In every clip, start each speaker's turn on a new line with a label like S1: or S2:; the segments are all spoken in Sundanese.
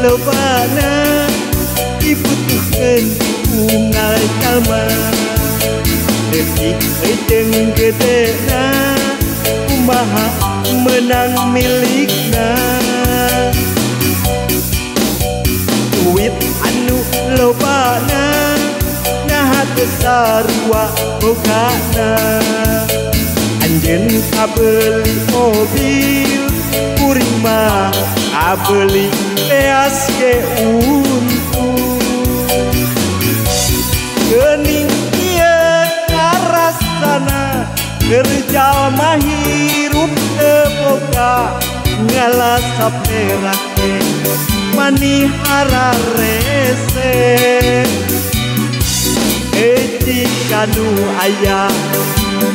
S1: lobana dibutuhkeun unggal jalma leutik jeung gedena kumaha menang milikna duit anu lobana naha teu sarua bogana anjeun kabeuli mobil kuring mah kabeuli beas ge untung geuning ieu karasana keur jalma hirup teu boga ngalah saperak ge manihara rese jika nu aya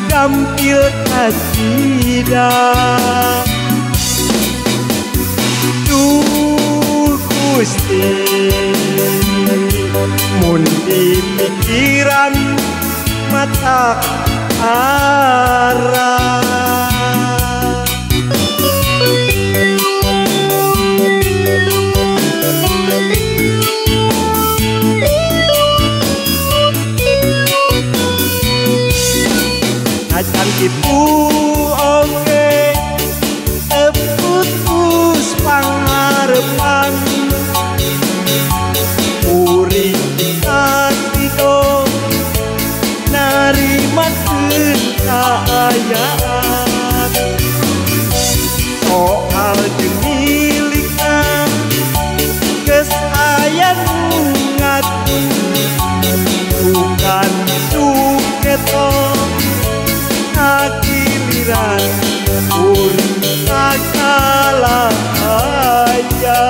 S1: gampil kacida. Duh Gusti mun dipikiran mata arah. Acan kitu oge teu putus pangarepan kuring katigo narimakeun kaayaan soal jeung milikna geus aya nu ngatur bukan suketo giliran kuring sakalah aya.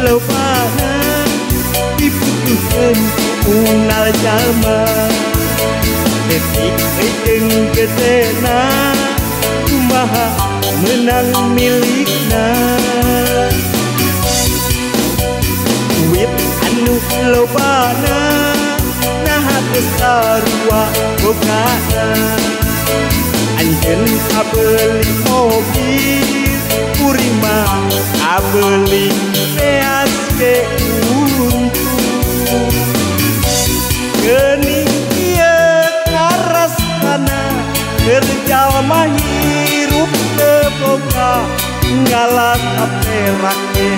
S1: Lobana dibutuhkeun unggal jalma leutik jeung gedena kumaha meunang milikna duit anu lobana naha teu sarua bogana anjeun kabeuli mobil kuring mah kabeuli beas ge untung geuning ieu karasana keur jalma hirup teu boga ngalah saperak ge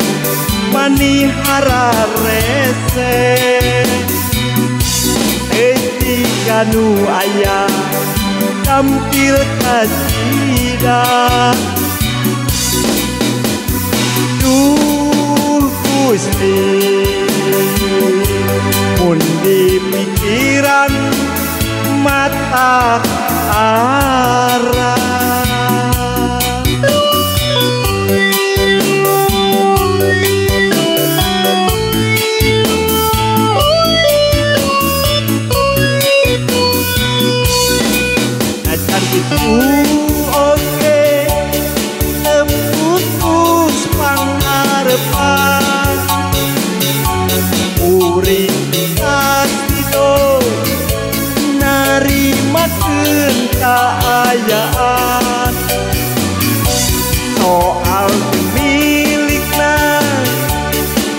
S1: manihara rese jika nu aya tampil kacida. Duh Gusti mun dipikiran mata arah. Acan kitu oge teu putus pangarepan kuring katigo narimakeun kaayaan soal milikna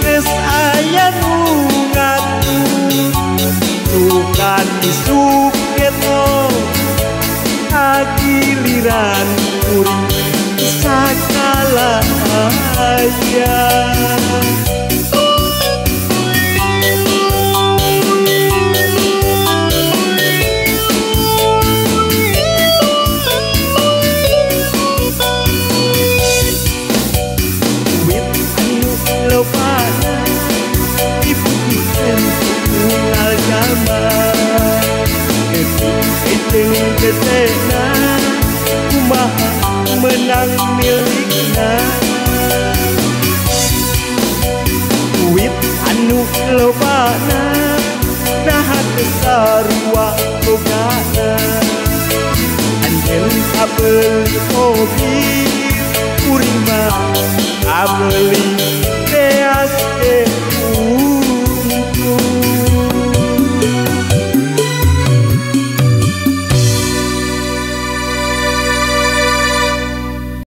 S1: geus aya nu ngatur bukan isuk keto giliran kuring. aya. Duit anu lobana dibutuhkeun unggal zaman, leutik gedena kumaha menang milikna. Duit anu lobana naha teu sarua bogana, anjeun kabeuli mobil kuring mah kabeuli beas ge